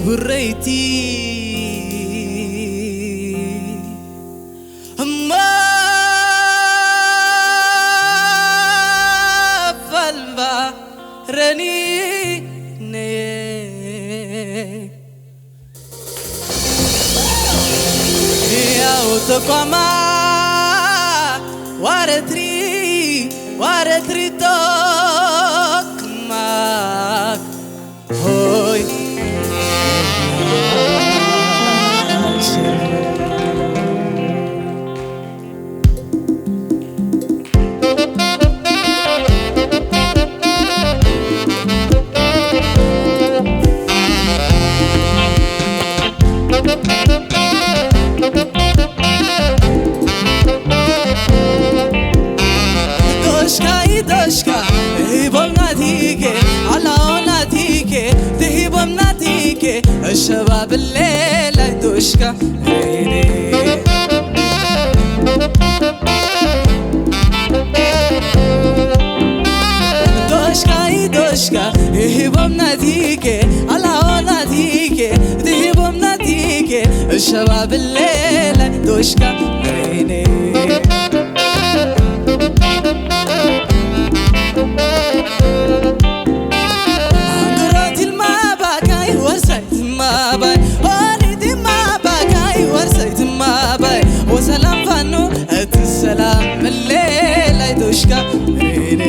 ብረይቲ እማ ፋልባ ረኒ ነየ ያው ተቋማ ዋረትሪ ዋረትሪ ቶክማ ሆይ ዶሽካ ይዶሽካ ሂቦም ናቲኬ ኣላኦ ናቲኬ ትሂቦም ናቲኬ እሸባብሌ ላይ ዶሽካ ዶሽካ ይዶሽካ ሂቦም ናቲኬ ኣላኦ ናቲኬ ትሂቦም ናቲኬ እሸባብሌ ላይ ዶሽካ ኔኔ ግሮት ኢልማ ባካይ ወርሳይ ትማባይ ኦሪት ኢልማ ባካይ ወርሳይ ትማባይ ወሰላም ፋኖ እቲ ሰላም ምሌላይ ዶሽካ ሬሬ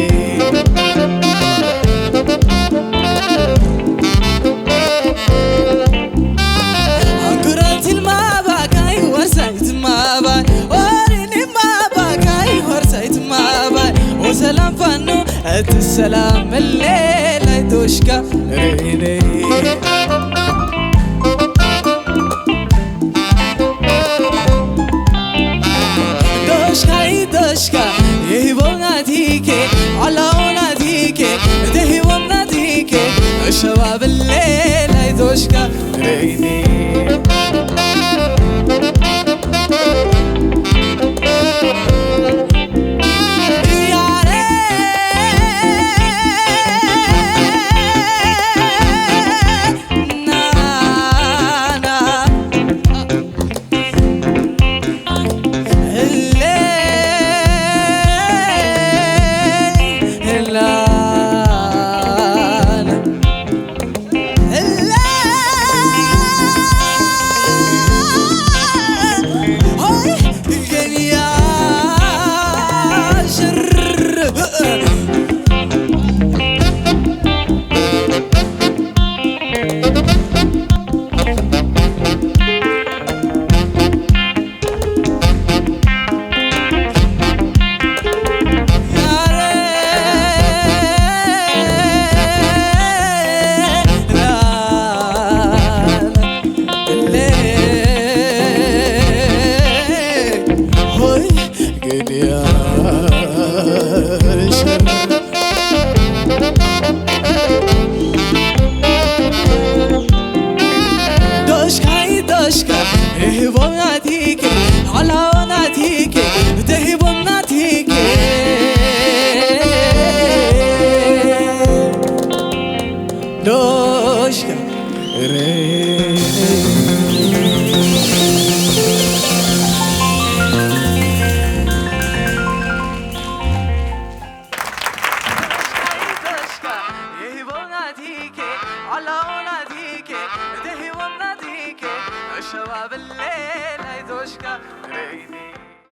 ግሮት ኢልማ ባካይ ወርሳይ ትማባይ ኦሪት ኢልማ ባካይ ወርሳይ ትማባይ ወሰላም ፋኖ እቲ ሰላም መሌላይ ዶሽካ ሬኔ ዶሽካ ይዶሽካ ይህቦ ናቲኬ ኣላኦ ናቲኬ ትህቦም ናቲኬ ሸባብሌላይ ዶሽካ ሬኔ ዶሽካ ይዶሽካ ይህቦም ናቲኬ ኣላኦ ናቲኬ ተሂቦም ናቲኬ ዶሽካ ሬ ሸባብሌ ላይ ዶሽካ ሬ